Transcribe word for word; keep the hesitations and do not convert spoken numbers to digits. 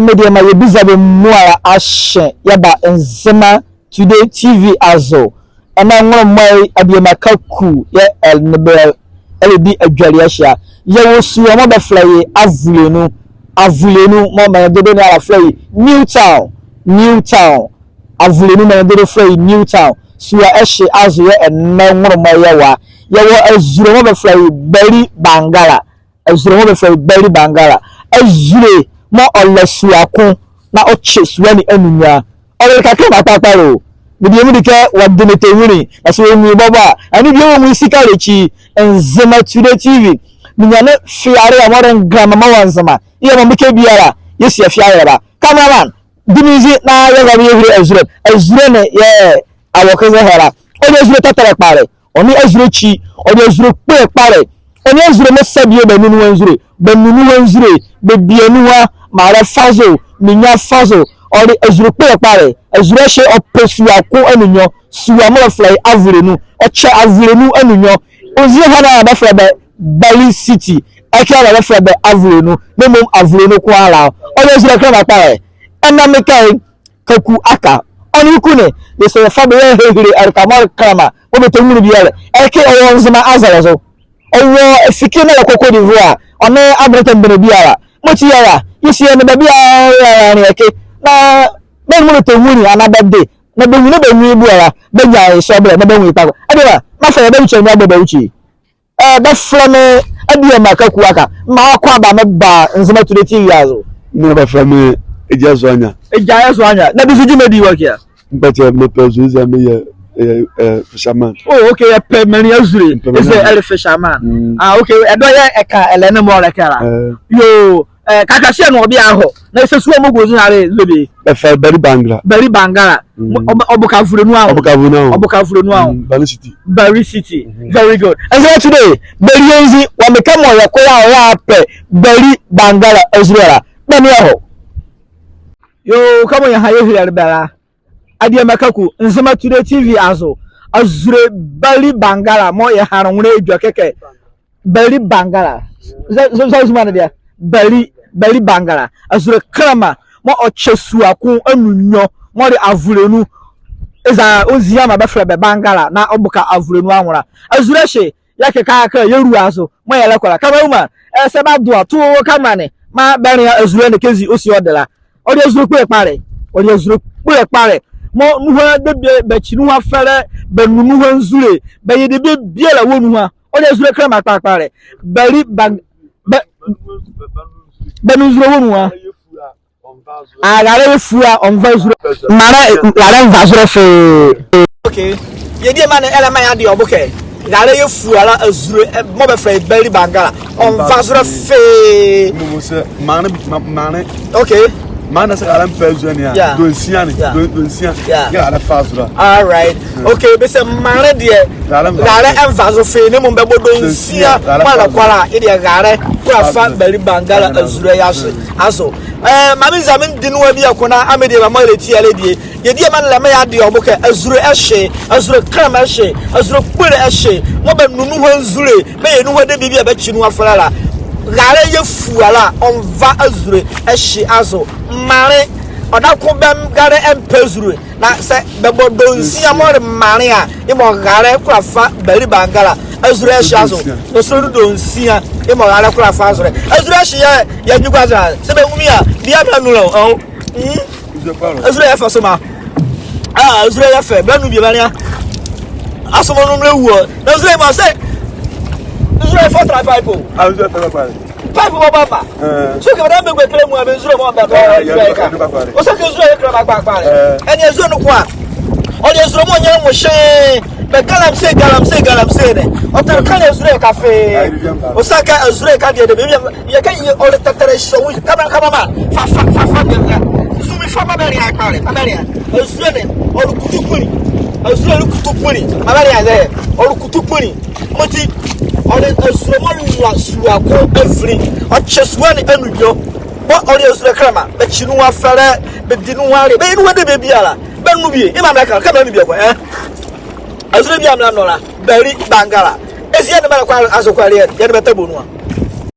Mediema, yɛbiza bɛ muala ahyɛ yɛba Nzema Today TV azo. Ɛnɛ nwonlomɔ ye, Adiema Kaku yɛɛ ɛ nee bɛ ɛlɛdi adwelie ɛhye a. Yɛwɔ sua mɔɔ bɛfɛlɛ ye Avulenu. Avulenu mɔɔ menli dodo ne ala fɛlɛ ye New Town. New Town. Avulenu menli dodo fɛlɛ ye New Town. Sua ɛhye azo yɛɛ ɛnɛ nwonlomɔ ye yɛwɔ a. Yɛwɔ azule mɔɔ bɛfɛlɛ ye Bali Bangala. Azule mɔɔ bɛfɛlɛ ye Bali Bangala. Azule mɔɔ ɔla sua ko na ɔkyɛ sua ne anunyia. Ɔle kakra kpakpa kpalɛ o. Mediema di kɛ wɔde ne tɛ nwunli, na sɛ wɔnwu ye bɔbɔ a, ɛnee bie wɔnwu ye sika ɛlɛkyi. Nzema Today TV. Manyane fiale a mɔɔ le ngɛnlɛma mɔɔ wɔ Nzema. Yɛɛ mɔɔ mekɛ biala, yɛsi afiale ɛba. Cameraman, di me nzi na yɛnza yɛhile azule. Azule ne yɛɛ awɔ kɛzi ɛhye la. Ɔle azule tɛtɛlɛ kpalɛ. Ɔnle azule ekyi, ɔle azule kpolɛ kpalɛ. Ɔnle azule mɔɔ sa bie bɛnu nuhua nzule, bɛnu nuhua nzule, bɛbie nuhua, mraalɛ fa zo, ninyɛne fa zo. Ɔle azule kpolɛ kpalɛ. Azule ɛhye ɔpɛ sua ko anunyɔ, sua mɔɔ bɛfɛlɛ ye Avulenu. Ɔkyɛ Avulenu anunyɔ. Ɔnzi ɛhye na bɛfɛlɛ bɛ Bali City. Ɛkɛ ala bɛfɛlɛ bɛ Avulenu. Na mmom Avulenu ko ala. Ɔle azule kɛnlɛma kpalɛ. Ɛnɛ mekɛ Kaku Aka. Ɔ nee Eku ne, yɛse yɛfa bɛ yɛhile ɛleka mɔɔ le kɛnlɛma, mɔɔ bɛtɛ nwunli biala. Ɛkɛ ɔwɔ Nzema azɛlɛ zo. Ɔwɔ efike ne ɛlɛkɔ Côte d'Ivoire. Ɔnle adenle tembene biala. Mɔti yɛra, yɛsi yɛ nee bɛ biala ɛnea ɛkɛ. Na bɛnle mɔɔ bɛtɛ nwunli anaa bɛde. Na bɛnwu na bɛnwu ye bua la, bɛnyia ye sɔbɛlɛ, na bɛnwu ye kpakpa. Adiema, mefa yɛ bɛlukyia ne abɔ bɛlukyia. Ɛɛ, bɛfɛlɛ me Adiema Kaku Aka. Maa ɔkɔ aba meba Nzema Today TV azo. Me bɛfɛlɛ me Egya Zuanya. Egya Zuanya. Na bɛzi gyima ɛdi wɔ ɛkɛ a? Mekpɛkyɛlɛ me pɛ zo, eza meyɛ, ɛɛ, ɛɛ, fisherman. Oh, okay, yɛpɛ menli azule. Mepɛ menli azule. Eza ɛle fisherman. Mm. Ah, okay, ɛdawɔ yɛɛ ɛka ɛlɛ ne mɔɔ le ɛkɛ la. Ɛɛ. Yoo, ɛɛ, kɛkala sua ne ɔbia hɔ. Na yɛse sua mɔɔ gozo ne le bie? Bɛfɛlɛ Bali Bangala. Bali Bangala. Mm. Ɔbo-, ɔboka Avulenu anwo. Ɔboka Avulenu anwo. Ɔboka Avulenu anwo. Mm, Bali City. Bali City. Mm-hmm. Very good. Nzema Today, bɛli yɛ nzi, wɔ mekɛ mɔɔ yɛkɔ yɛa ɔyɛ apɛ Bali Bangala azule la. Bɛnea ɛhɔ. Yoo, kɛmɔ yɛha yɛhilele bɛ la. Adiema Kaku, Nzema Today TV azo. Azule Bali Bangala, mɔɔ yɛhanle nwolɛ edwɛkɛ kɛ Bali Bangala. Zɛ, zɛ, zɛ, zuma ne deɛ. Bali, Bali Bangala. Azule kɛnlɛma mɔɔ ɔkyɛ sua ko anunyɔ mɔɔ le Avulenu. Eza ɔnzi a maa bɛfɛlɛ bɛ Bangala na ɔboka Avulenu anwo la. Azule ɛhye, yɛkɛka kɛ yɛlua azo mɔɔ yɛlɛkɔ la. Camera woman, ɛɛ, sɛ bɛado a, to camera ne maa bɛnlea azule ne kɛzi ɔsi ɔde la. Ɔle azule kpolɛ kpalɛ. Ɔle azule kpolɛ kpalɛ. Mɔɔ nuhua debie, bɛkyi nuhua fɛlɛ, bɛnu nuhua nzule, bɛyɛ debie biala wɔ nuhua. Ɔle azule kɛnlɛma kpalɛ kpalɛ. Bali Bang-, bɛ, bɛnu nzule wɔ nuhua. Ah, raalɛ yɛ fua, ɔnva azule. Mraalɛ, raalɛ nva azule fee. Okay. Yɛ diema ne ɛlɛmaa yɛade ɔ bo kɛ raalɛ yɛ fua la, azule, ɛɛ, mɔɔ bɛfɛlɛ ye Bali Bangala, ɔnva azule fee. Mraalɛ, ma-, mraalɛ. Okay. Mraalɛ sɛ raalɛ mpɛ azule ne a. Yeah. Dɔnsia ne. Yeah. Dɔn-, dɔnsia. Yeah. Yɛɛ raalɛ fa azule. All right. Mm. Okay, bɛse mraalɛ deɛ, raalɛ nva, raalɛ nva zo fee, na mmom bɛbɔ dɔnsia. Dɔnsia, raalɛ mɔɔ ɛlɛkɔ la, ye deɛ raalɛ kola fa Bali Bangala azule ye ɛhye azo. Ɛɛ, maa menza mendie nuhua bieko na mediema mɔɔ ɛlɛtie yɛ la ɛdie. Yɛ diema ne ɛlɛmaa yɛade ɔ bo kɛ azule ɛhye, azule kɛnlɛma ɛhye, azule kpolɛ ɛhye, mɔɔ bɛnu nuhua nzule, bɛyɛ nuhua debie bie a bɛkyi nuhua fɛlɛ la, raalɛ yɛ fua la, ɔnva azule ɛhye azo. Mraalɛ, ɔdaye ko bɛ raalɛ mpɛ azule. Na sɛ bɛbɔ dɔnsia mɔɔ le mraalɛ a, yemɔ raalɛ kola fa Bali Bangala azule ɛhye azo. Dɔnsia. Dɔnsia, dɔnsia. Yemɔ raalɛ kola fa azule. Azule ɛhye yɛɛ, yɛɛ nyiko azo a. Sɛ bɛnwu me a, bie bɛnwu la o. Hmm? Azule yɛ fɛ soma. Ah, azule yɛ fɛ. Bɛnwu bie bɛnlea. Asomɔ nu mlɛwu ɔ. Na azule mɔ sɛ, azule yɛ fɛ tra pipe o. Ah, azule yɛ fɛ tra pipe. Pipe bɔbɔ ba. Ɛɛ. So kɛ bɛdabɛ bɛgua ɛkɛ la amuala bɛ nzule mɔɔ bɛtɔ. Ɛɛ, azule yɛ kɛnlɛma kpakpalɛ. Ɔse kɛ azule yɛ kɛnlɛma kpakpalɛ. Ɛɛ. Ɛnee azule ne ko a, ɔle azule mɔɔ nyɛle nwo hyee. Bɛ galamsey, galamsey, galamsey ne. Ɔtɛle kɛnlɛ azule ɛhye fee. Ɛɛ, ɔsiane kɛ azule ɛhye deɛ, deɛ bie yɛkɛ ye ɔle tɛtɛlɛ hyɛ wo. Camera, cameraman. Fa, fa, fa, fa deɛ. Zoom in, fa maa bɛnlea kpalɛ. Maa bɛnlea. Azule ne, ɔle kutu kpunli. Azule le kutu kpunli. Maa bɛnlea zɛ. Ɔle kutu kpunli. Mɔti, ɔle azule mɔɔ la sua ko avinli. Ɔkyɛ sua ne anunyɔ. Mɔɔ ɔle azule kɛnlɛma. Bɛkyi nuhua fɛlɛ, bɛdi nuhua le. Bɛyɛ nuhua debie biala. Bɛnwu bie. Yemɔ mlɛka, kɛ bɛnwu bie ko, ɛɛ. Azule bie a mlɛnwu la, Bali Bangala. Ezi yɛ nee bɛlɛkɔ azo kɔlɛ yɛ, yɛ nee bɛtɛbɔ nu a.